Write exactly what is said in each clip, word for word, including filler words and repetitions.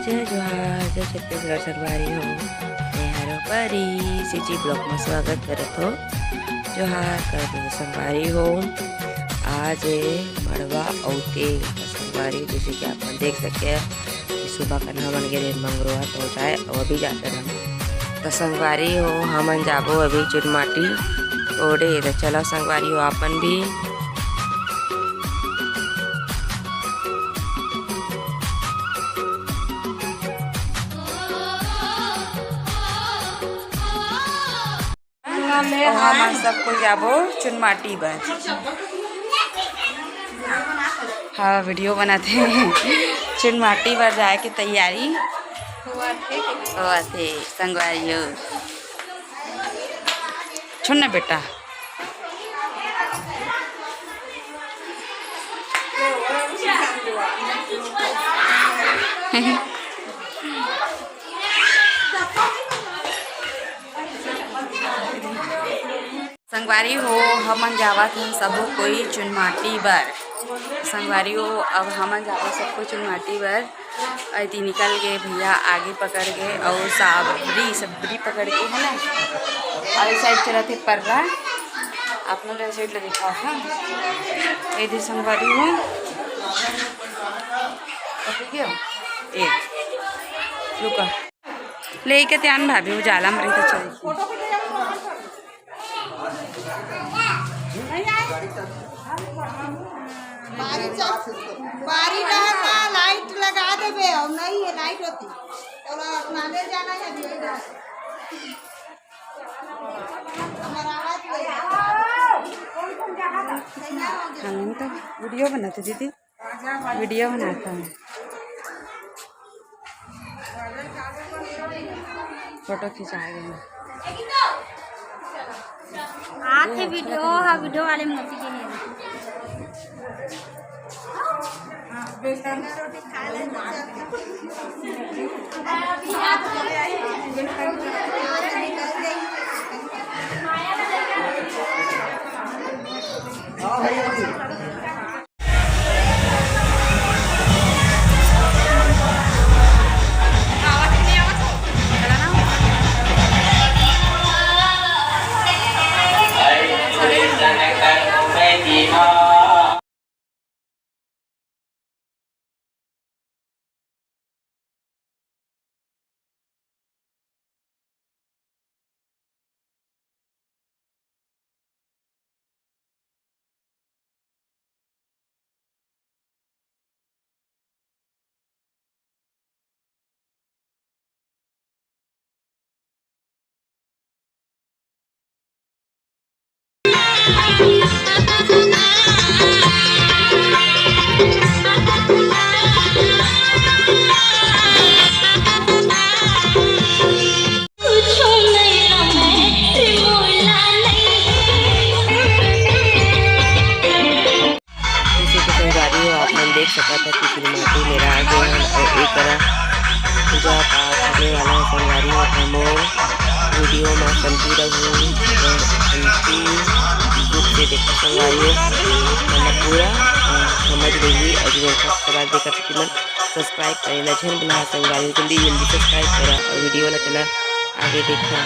जय जोहार, जय छत्तीसगढ़ संगवारी हो। मैं हरो परी, CG vlog में स्वागत करत हो। जोहार कर दो संगवारी हो। आज ए मड़वा अउ तेल का संगवारी, जैसे कि आप मन देख सके कि सुबह कन हमन गे रेन मंगरवा तोड़ाए अउ अभी जात हन। त संगवारी हो, हमन जाबो अभी चुनमाटी तोड़े। त चलो संगवारी हो, आपन भी अउ हमन सब कोई जाबो चुनमाटी बर। हाँ, video बनात हे। चुनमाटी बर जाए के तैयारी होवत हे संगवारी हो। छोड़ ना बेटा। संगवारी हो, हमन जावत हन सबो कोई चुनमाटी बर। संगवारी हो, अब हमन जाबो सब कोई चुनमाटी बर। अइती निकल गे भैया आगे पकड़ के, अउ साबरी, सबरी पकड़ के है ना, अउ इस side चलत हे पर्रा। आप मन ला side ला दिखाओ, हाँ, ए दे संगवारी हो, ठीक है, ए रुका। लेके त्यान भाभी, उजाला में रही तो चल। बारी चल, बारी रहता, light लगा देबे, अउ नहीं है light होती, तो अपना ले जाना है, अभी इधर। हमारा आवाज ले। हम तो video बनाते दीदी। Video बनाता हूँ, photo खिंचाए गए। आथे video, हाँ, video वाले मोती के हैं। जैसे कि संगवारी हो, आप मन देख सकत हो कि चुनमाटी मेरा आ गए हैं और एक तरह पूजा पाठ होने वाला है। संगवारी हो, हमो video में शांति रहू, शांति रूप से देखो संगवारी हो, मतलब पूरा, अ, समझ गई। और जो सबसे बाद देखा था कि मन subscribe करे ला झन भुला संगवारी हो, जल्दी जल्दी subscribe करा और video ला चला आगे देखा।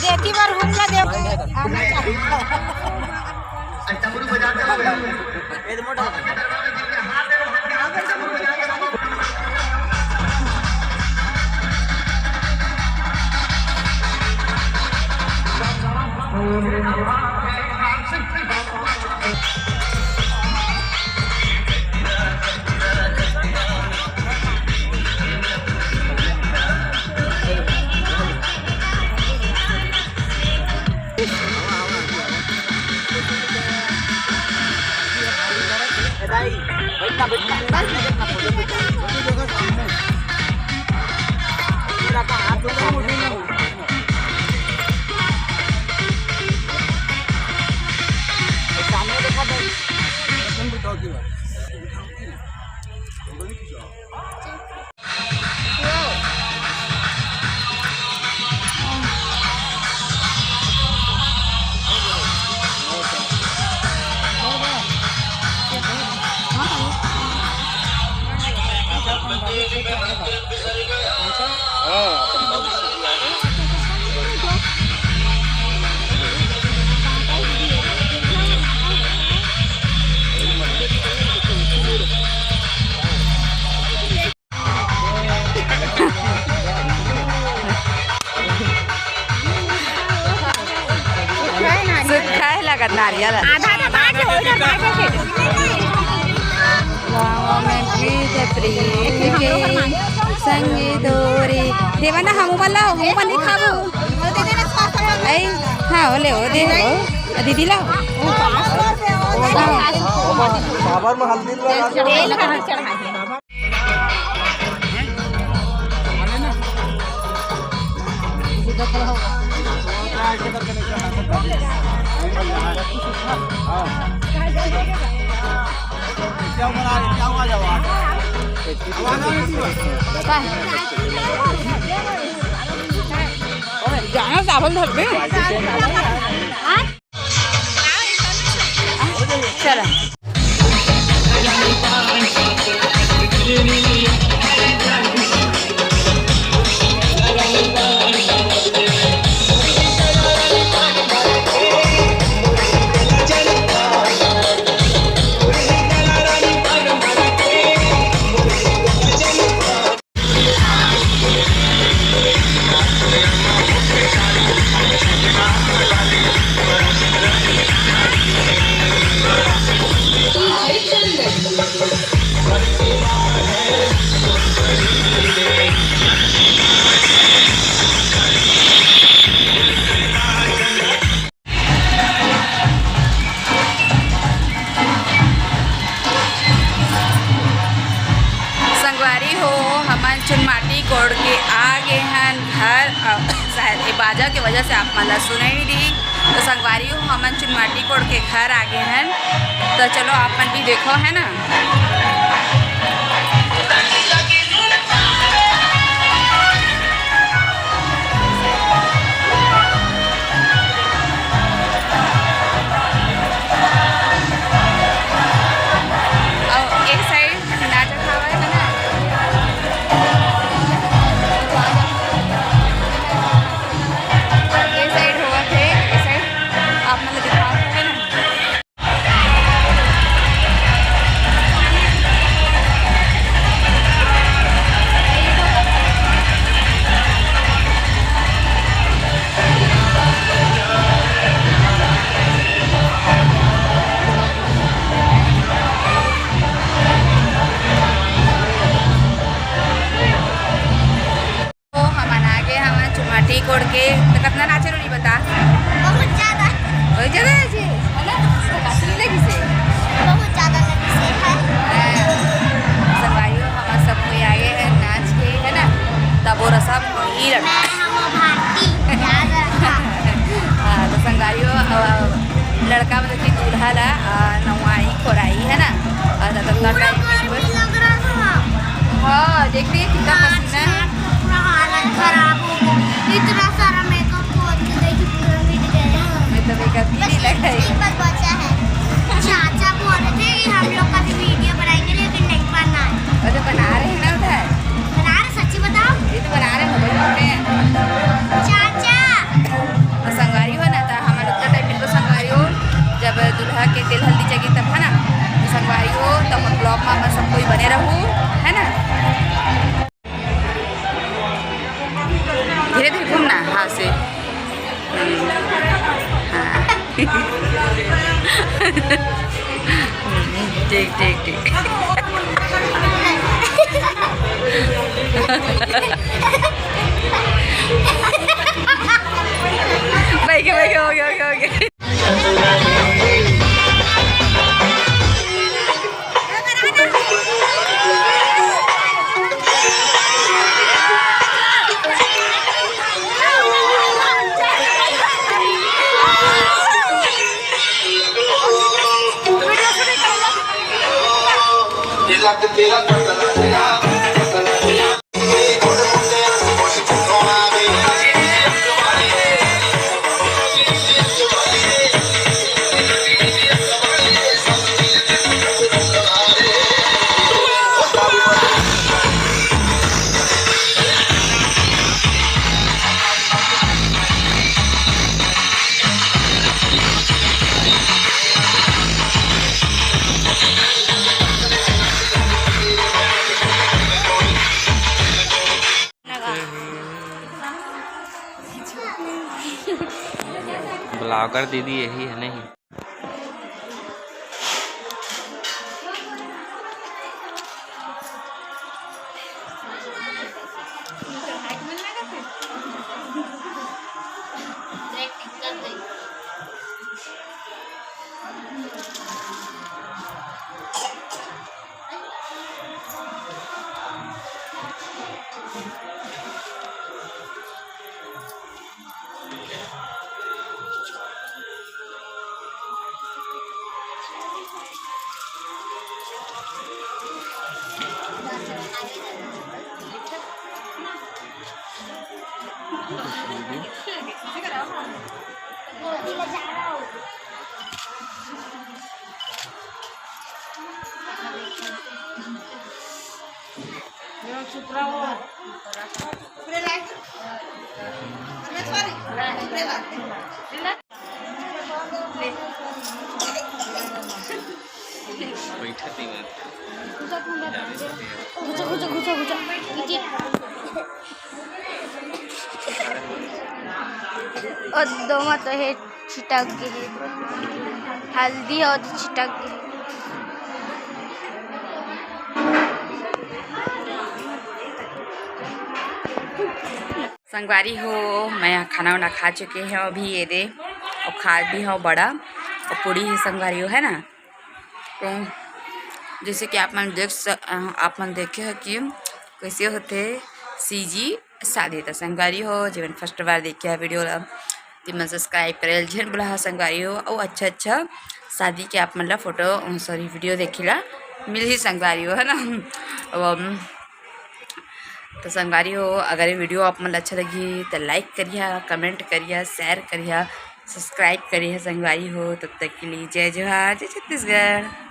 देखी बार हुन ला देव। बैठना, बैठना, बैठना, बैठना, बैठना। मेरा का हाथ में सामने। सामने देखा तो। सुखाए लगत नारियल। आधा आधा बांट लो, इधर बांट के। बाहों में भीजे प्रीत के संग डोरी। देवा ना, हमू मन ला, हमू मन नहीं खाबो। ऐ, हाँ, वो ले, वो दे, वो। आ, दीदी ला। साबर में हल्दी लगा। जाना चावल धर दे। चला। संगवारी हो, हमन चुनमाटी कोड़ के आ गे हन घर। अ, शायद ये बाजा के वजह से आप मन ला सुनाई दी। तो संगवारी हो, हमन चुनमाटी कोड़ के घर आ गे हन। तो चलो, आप मन भी देखो, है ना। अउ एक side नाचत हवय, है ना? ये side होवत हे, ये side आप मन ल दिखावत हे ना। ओ, हमन आगे हवन चुनमाटी कोड़ के। तो कतना नाचे रोनी बता? बहुत ज्यादा। बहुत ज्यादा नाचे, है ना? तो काफी लगी से। बहुत ज्यादा लगी से है। हाँ। संगवारी हो, हमन सब कोई आगे हैं नाच के, है ना? तब वो रसम हो ही लगा। मैं हम भारती, याद रखा। हाँ, तो संगवारी हो, अब लड़का मतलब कि दूल्हा ला, आ, नवाई खोराई, है ना? और तब तक पूरा time गर्मी लग रहा था। हाँ, देखते हैं कितना हाँ, पसीना है। अच्छा, पूरा हालत खराब हो गई। इतना सारा makeup को अच्छे से पूरा मिट गया। मैं तो makeup भी बस नहीं लगाई। Lipstick बस बचा है। चाचा बोल रहे थे कि हम लोग का भी video बनाएंगे, लेकिन नहीं बनाए। अरे, बना रहे हैं ना उधर। बना रहे, सच्ची बताओ। ये तो बना रहे, mobile में। चाचा। तो संगवारी हो ना, तो हमन उतना time में तो संगवारी हो, जब दूल्हा के तेल हल्दी चढ़ी तब, है ना, तो संगवारी हो, तो हम vlog में अपन सब कोई बने रहू, है ना। धीरे धीरे घूमना, हाँ से। हम्म। ठीक, ठीक, ठीक। भाई के, भाई के, हो गया, हो गया, हो गया। ब्लॉगर दीदी यही है नहीं। चुप रहो। बैठत नहीं बा। घुसा, घुसा, घुसा, घुसा। और दोनों तो है। छिटक गे हे, हल्दी और छिटक गे हे। संगवारी हो, मैं यहाँ खाना वाना खा चुके हैं अभी, ये दे, और खा भी हो बड़ा और पूरी है संगवारी हो, है ना। तो जैसे कि आप मन देख स-, अ, आप मन देखे हो कि कैसे होते सीजी शादी। तो संगवारी हो, जेमन फर्स्ट बार देखे है वीडियो ला, तेमन सब्सक्राइब करे ल झन भुलाहा संगवारी हो। और अच्छा अच्छा शादी के आप मन ला फोटो, सॉरी, वीडियो देखे ला मिलही संगवारी हो, है ना। अब, अम, तो संगवारी हो, अगर ये वीडियो आप मन ला अच्छा लगी तो लाइक करिहा, कमेंट करिहा, शेयर करिहा, सब्सक्राइब करिहा संगवारी हो। तब तक के लिए जय जोहार, जय छत्तीसगढ़।